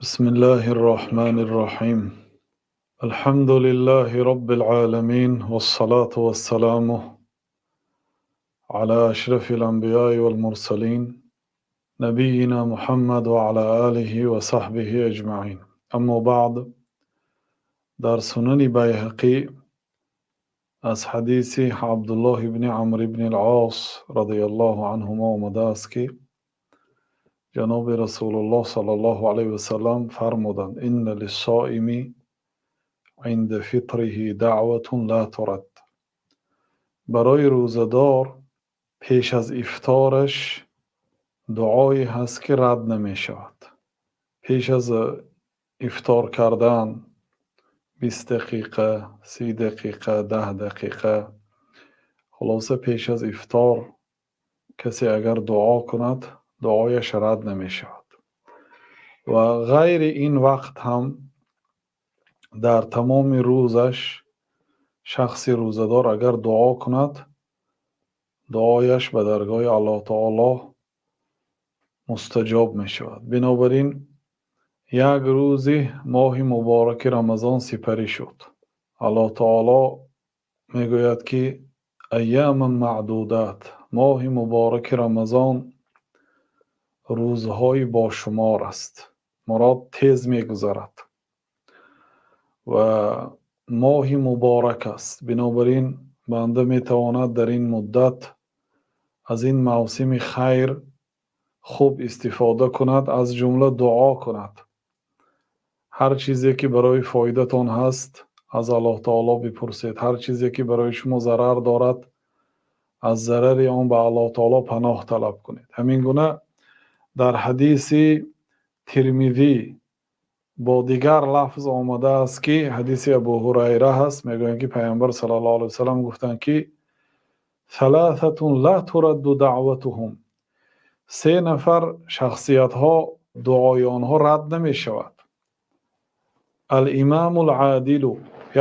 بسم الله الرحمن الرحيم. الحمد لله رب العالمين، والصلاة والسلام على أشرف الأنبياء والمرسلين، نبينا محمد وعلى آله وصحبه أجمعين. أما بعد، дар Сунани Байҳақӣ аз ҳадиси Абдуллоҳ ибни Амр ибни Ос радиаллоҳу анҳумо омадааст, ки ҷаноби Расулуллоҳ саллаллоҳу алайҳи васаллам фармуданд: إن للصائم عند فطره دعوة لا ترد. Барои рӯзадор пеш аз ифтораш дуое ҳаст, ки рад намешавад. Пеш аз ифтор кардан 20 дақиқа, 30 дақиқа, 10 дақиқа, хулоса, пеш аз ифтор касе агар дуо кунад, дуояш рад намешавад. Ва ғайри ин вақт ҳам дар тамоми рӯзаш шахси рӯзадор агар дуо кунад, дуояш ба даргоҳи Аллоҳ таоло мустаҷоб мешавад. Бинобар ин як рӯзи моҳи мубораки Рамазон сипарӣ шуд. Аллоҳ таоло мегӯяд, ки أياما معدودات, моҳи мубораки Рамазон рӯзҳои бошумор аст, мурод тез мегузарад ва моҳи муборак аст. Бинобар ин банда метавонад дар ин муддат аз ин мавсими хайр хуб истифода кунад, аз ҷумла дуо кунад. Ҳар чизе ки барои фоидатон ҳаст, аз Аллоҳ таоло бипурсед. Ҳар чизе ки барои шумо зарар дорад, аз зарари он ба Аллоҳ таоло паноҳ талаб кунед. Ҳамин гуна дар ҳадиси Тирмизӣ бо дигар лафз омадааст, ки ҳадиси Абу Ҳурайра ҳаст. Мегӯянд, ки Пайғамбар саллаллоҳу алайҳи васаллам гуфтанд, ки ثلاثة لا ترد دعوتهم, се нафар шахсиятҳо дуои онҳо рад намешавад. الإمام العادل,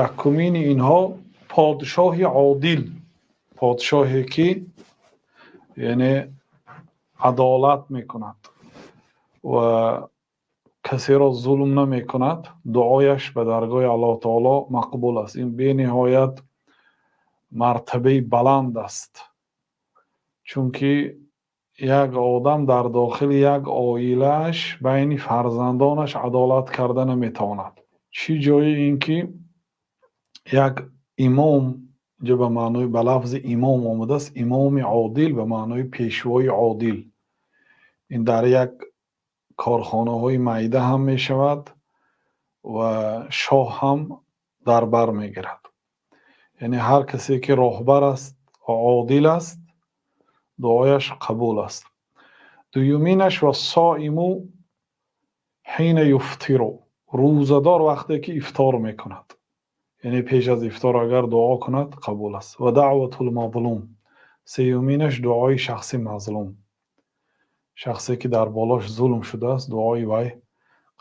якумини инҳо подшоҳи одил, подшоҳе ки яъне адолат мекунад ва касеро зулм намекунад, дуояш ба даргоҳи Аллоҳ таоло мақбул аст. Ин бениҳоят мартабаи баланд аст, чунки як одам дар дохили як оилааш, байни фарзандонаш адолат карда наметавонад, чӣ ҷои ин ки як имом. Инҷо ба маънои, ба лафзи имом омадааст, имоми одил ба маънои пешвои одил. Ин дар як корхонаҳои майда ҳам мешавад ва шоҳ ҳам дар бар мегирад. Яъне ҳар касе ки роҳбар аст ва одил аст, дуояш қабул аст. Дуюминаш والصائم حين يفطر, рӯзадор вақте ки ифтор мекунад, яъне пеш аз ифтор агар дуо кунад, қабул аст. ودعوة المظلوم, сеюминаш дуои шахси мазлум, шахсе ки дар болош зулм шудааст, дуои вай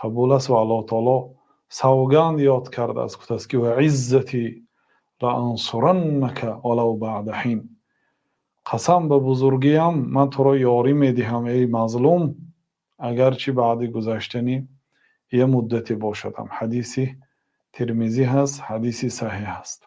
қабул аст. Ва Аллоҳ таоло савганд ёд кардааст, гуфтааст, ки وعزتي لأنصرنك ولو بعد حين, қасам ба бузургиам, ман туро ёрӣ медиҳам, эй мазлум, агарчи баъди гузаштани я муддате бошадам. Ҳадиси Тирмизӣ ҳаст, ҳадиси саҳеҳ аст.